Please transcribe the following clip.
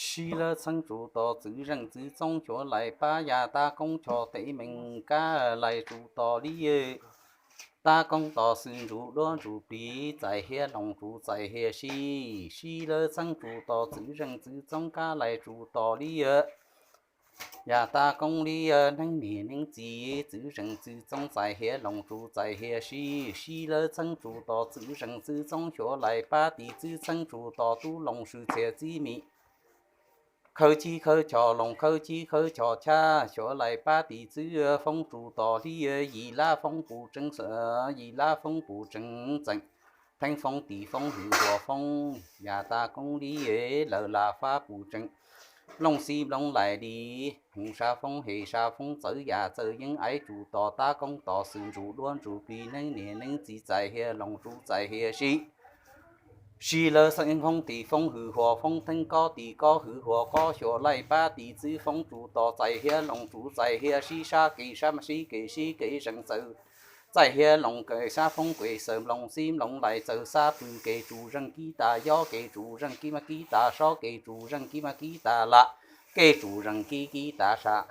Sib lawv txheeb tsuj tos txwv zeej txwv txoob xyuav laim pab yam tab koob choj tev meem kab laim tsuj tos li. Tab koob tos xwm ntsuj duab ntsuj plig txais hiav loos tsuj txais hiav sib. Sib lawv txheeb tsuj tos txwv zeej txwv txoob kab laim tsuj tos li. Yam tab koob li neeb niam neeb txiv txwv zeej txwv txoob txais hiav loos tsuj txais hiav sib. Sib lawv txheeb tsuj tos txwv zeej txwv txoob xyuav laim pab tim txwv txheeb tsuj tos tub loos swm txhiaj txib mim. Khawb cib khawb choj loos khawb cib khawb choj chab xyuav laim pab tim txwv foob tsuj tos li. Yim lab foob pum tseeb, yim lab foob pum tseeb txeem. Theeb foob tim foob hwm huam foob yam tab koob li lawm lam fab pum tseeb. Looj xib looj laim li, hum sab foob hem sab foob txawv yam txawv yeeb aiv tsuj tos tab koob tos xwm ntsuj duab ntsuj plig neeb niam neeb txiv txais hiav loos tsuj txais hiav sib. Sib lawv xeeb foob tim foob hwm huam foob theeb kob tim kob hwm huam kob xyuav laim pab tim txwv foob tsuj tos txais hiav loos tsuj txais hiav sib sab kev sab mas sib kev sib kev zeej txawv. Txais hiav loos kev sab foob kev xawm loos xib loos laim txawv sab pw kev tsuj zeej kib tas yob kev tsuj zeej kib mas kib tas sob kev tsuj zeej kib mas kib tas lam kev tsuj zeej kib kib tas sam.